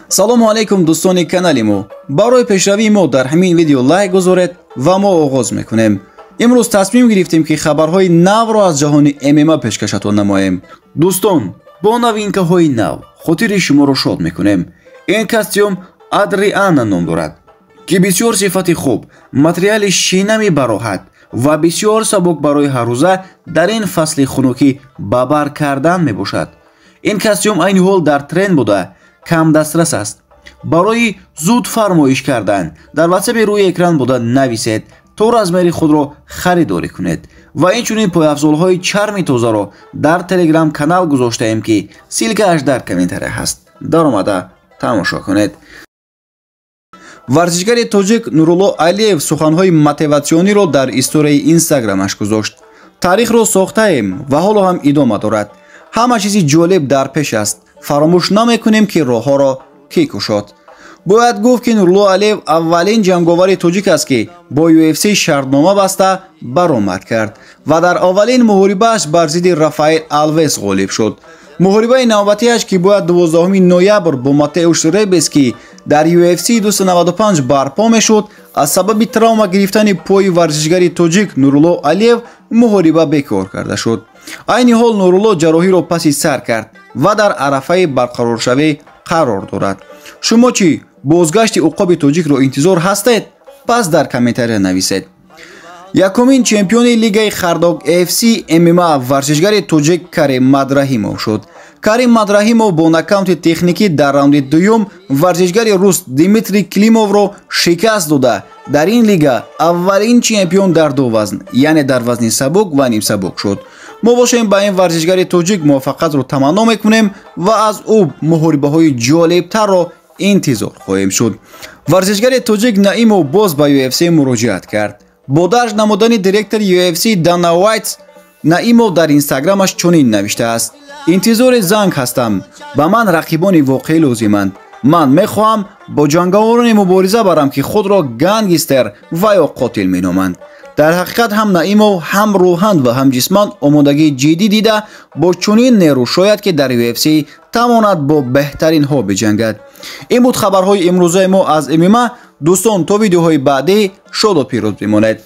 Салому алайкум, дӯстони канали мо. Барои пешравии мо дар ҳамин видео лайк гузоред ва мо оғоз мекунем. Имрӯз тасмим гирифтем, ки хабарҳои навро аз ҷаҳони ММА пешкашатон намоем. Дӯстон, бо новинкаҳои нав хотири шуморо шод мекунем. Ин костюм Адриана ном дорад, ки бисёр сифати хуб, материали шинами бароҳат ва бисёр сабук барои ҳаррӯза дар ин фасли хунукӣ ба бар кардан мебошад. Ин костюм айни ҳол дар тренд буда, камдастрас аст. Барои зуд фармоиш кардан дар ватсапи рӯи экран буда нависед, то размери худро харидорӣ кунед. Ва инчунин пойафзолҳои чарми тозаро дар телеграм канал гузоштаем, ки ссылкааш дар комментария ҳаст. Даромада тамошо кунед. Варзишгари тоҷик Нурулло Алиев суханҳои мотиватсиониро дар историяи инстаграмаш гузошт. Таърихро сохтаем ва ҳоло ҳам идома дорад. Ҳама чизи ҷолиб дар пеш аст. Фаромӯш намекунем, ки роҳҳоро кӣ кушод. Бояд гуфт, ки Нурулло Алиев аввалин ҷанговари тоҷик аст, ки бо UFC шартнома баста баромад кард ва дар аввалин муҳорибааш бар зидди Рафаэл Алвес ғолиб шуд. Муҳорибаи навбатиаш, ки бояд 12 ноябр бо Матеуш Ребески дар UFC 295 барпо мешуд, аз сабаби травма гирифтани пои варзишгари тоҷик Нурулло Алиев муҳориба бекор карда шуд. Айни ҳол Нурулло ҷарроҳиро паси сар кард ва дар арафаи барқароршавӣ қарор дорад. Шумо чӣ, бозгашти уқоби тоҷикро интизор ҳастед? Пас дар комментария нависед. Якумин чемпиони лигаи Хардок FC ММА варзишгари тоҷик Карим Мадраҳимов шуд. Карим Мадраҳимов бо нокаути техникӣ дар раунди дуюм варзишгари рус Дмитрий Климовро шикаст дода, дар ин лига аввалин чемпион дар ду вазн, яъне дар вазни сабук ва нимсабук шуд. Мо бошем, ба ин варзишгари тоҷик муваффақиятро таманно мекунем ва аз ӯ муҳорибаҳои ҷолибтарро интизор хоҳем шуд. Варзишгари тоҷик Наимов боз ба UFC муроҷиат кард. Бо дарҷ намудани директори UFC Дана Уайт, Наимов дар инстаграмаш чунин навиштааст: «Интизори занг ҳастам. Ба ман рақибони воқеӣ лозиманд. Ман мехоҳам бо ҷанговароне мубориза барам, ки худро гангстер ва ё қотил меноманд». Дар ҳақиқат ҳам Наимов ҳам рӯҳан ва ҳам ҷисман омодагии ҷиддӣ дида, бо чунин нерӯ шояд, ки дар UFC тавонад бо беҳтаринҳо биҷангад. Ин буд хабарҳои имрӯзаи мо аз ММА. Дӯстон, то видеоҳои баъдӣ шоду пирӯз бимонед.